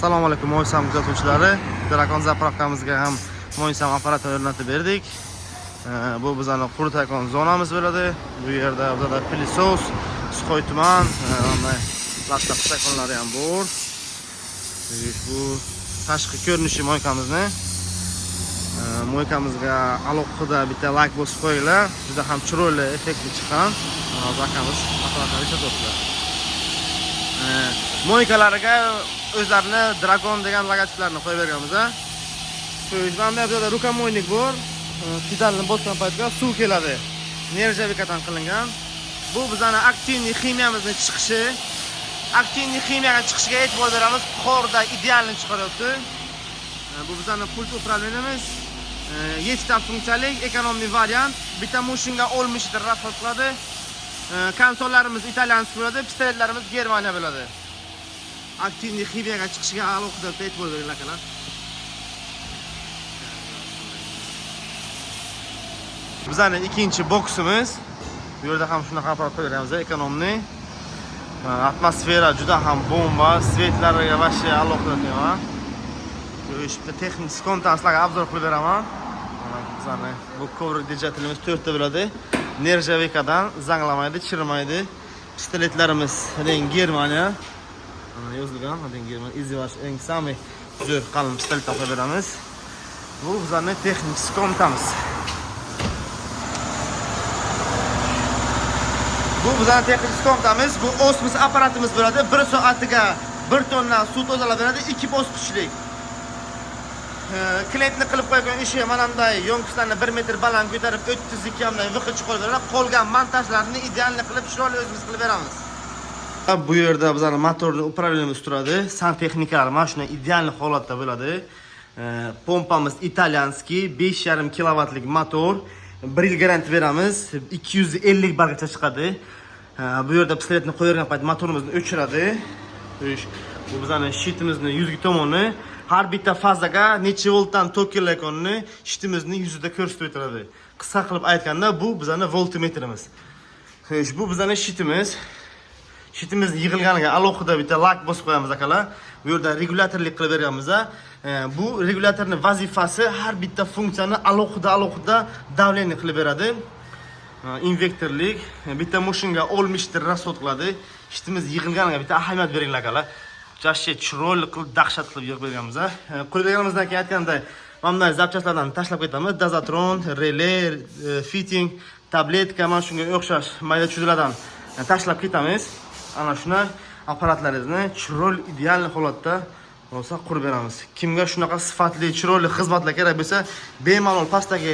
Assalomu alaykum, Moysam kuzatuvchilari. Drakon заправка mizga ham Moysam apparatini o'rnatib berdik. Bu bizning quritakon zonamiz bo'ladi. Bu yerda bizada пылесос, сухой tuman, mana latta stakonlari ham bor. Bu tashqi ko'rinishi мойка mizni. Мойка mizga alohida bitta layk bosib qo'yinglar. Juda ham chiroyli, effektli chiqqan. Hozir akamiz apparatlarni ishlatyaptilar. Мойка lariga o'zlarini Dragon degan logotiplarni qo'yib berganmiz a. Mana bu yerda рукомойник bor. Pedalni bosgan paytga suv keladi. Нержавейка dan qilingan. Bu bizani активный ximiyamizni chiqishi. Активный ximiyaga chiqishiga e'tibor beramiz. Qorda идеально chiqaryapti. Bu bizani пульт управления miz. 7 ta funksiyalik экономный variant. Bitta mashinga 60 litr расход qiladi. Konsollarimiz итальянский bo'ladi, pistoletlarimiz Germaniya bo'ladi. Активный ximiyaga chiqishiga alohida e'tibor beringlar, akalar. Bizani ikkinchi boksimiz. Bu yerda ham shunaqa apparat qo'yib beramiz, экономный. Atmosfera juda ham bomba, свет lariga вообще alohida tema. Bitta texnik комната sizlarga обзор qilib beraman. Mana bizani bu коврик держатель imiz 4 ta bo'ladi. Нержавейка dan zanglamaydi, chirimaydi. Pistoletlarimiz rang Germaniya. Mana yozilgan, rang Germaniya. Easy Wash eng самый zo'r qalin pistoletdan qo'yib beramiz. Bu bizani texnik комната miz. Bu bizani texnik комната miz, bu osmos apparatimiz bo'ladi. 1 soatiga 1 tonna suv tozalab beradi, 2 bosqichlik. Klientni qilib qo'ygan ishi mana bunday ёмкость larni 1 metr baland ko'tarib 32 bunday vqi chiqarib beradi. Qolgan montajlarni идеальный qilib, chiroyli o'zimiz qilib beramiz. Bu yerda bizani motorni управление miz turadi. Santexnikalar mana shunday идеальный holatda bo'ladi. Pompamiz итальянский, 5,5 kilovatlik motor. 1 yil garantiya beramiz. 250 bargacha chiqadi. Bu yerda pistoletni qo'ygan payt motorimizni o'chiradi. Bu bizani щит imizni yuzgi tomoni. Har bitta fazaga necha voltdan tok kelayotganini щит imizni yuzida ko'rsatib o'tiradi. Qisqa qilib aytganda, bu bizani voltmetrimiz. Xo'sh, bu bizani щит imiz. Щит imiz yig'ilganiga alohida bitta layk bosib qo'yamiz, akalar. Bu yerda regulyatorlik qilib berganmiz. Bu regulyatorning vazifasi har bitta funksiyani alohida alohida давление qilib beradi. Invertorlik bitta mashinga 60 litr расход qiladi. Щит imiz yig'ilganiga bitta ahamiyat beringlar, akalar. Вообще chiroyli qilib, dahshat qilib yig'ib berganmiz. Qurib berganimizdan keyin aytganday, mana bunday запчасть lardan tashlab ketamiz. Dozatron, rele, fitting, tabletka, mana shunga o'xshash mayda chuydalardan tashlab ketamiz. Ana shuni apparatlaringizni chiroyli, ideal holatda bo'lsa qurib beramiz. Kimga shunaqa sifatli, chiroyli xizmatlar kerak bo'lsa, bemalol pastdagi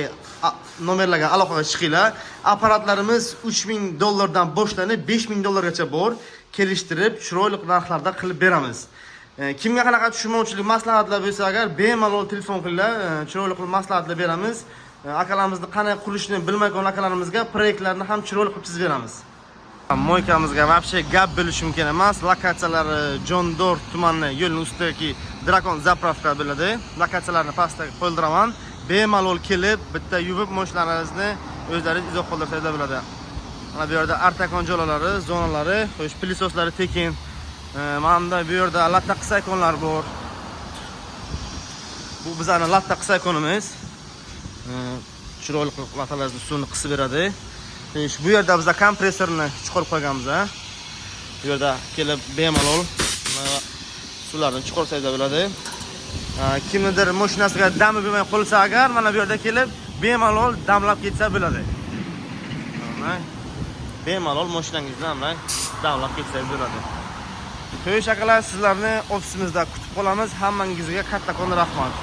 nomerlarga aloqaga chiqinglar. Apparatlarimiz 3000 dollardan boshlanib 5000 dollargacha bor. Kelishtirib, chiroyli narxlarda qilib beramiz. Kimga qanaqa tushunmovchilik, maslahatlar bo'lsa agar, bemalol telefon qilinglar, chiroyli qilib maslahatlar beramiz. Akalarimizni qanday qurishni bilmagan akalarimizga proyektlarni ham chiroyli qilib chizib beramiz. Мойка mizga вообще gap bo'lishi mumkin emas. Lokatsiyalari Jondor tumani yo'lning ustidagi Drakon заправка bo'ladi. Lokatsiyalarni pastda qo'ydiraman. Bemalol kelib, bitta yuvib mashinalaringizni o'zlaringiz izoh qoldirsangizlar bo'ladi. Mana bu yerda artakon jolalari, zonalari, xo'sh, пылесос lari tekin. Mana bunda bu yerda latta qisaykonlar bor. Bu bizning latta qisaykonimiz. Chiroyli qilib lattalarni suvini qisib beradi. Xo'sh, bu yerda biz kompressorni chiqarib qo'yganmiz, ha. Bu yerda kelib bemalol mana suvlarni chiqarsangizlar bo'ladi. Kimnidir mashinasiga dami bo'lmay qolsa agar, mana bu yerda kelib bemalol damlab ketsa bo'ladi. Mana bemalol mashinangizni mana damlab ketsangiz bo'ladi. Xo'sh, akalar, sizlarni ofisimizda kutib qolamiz. Hammangizga kattakon rahmat.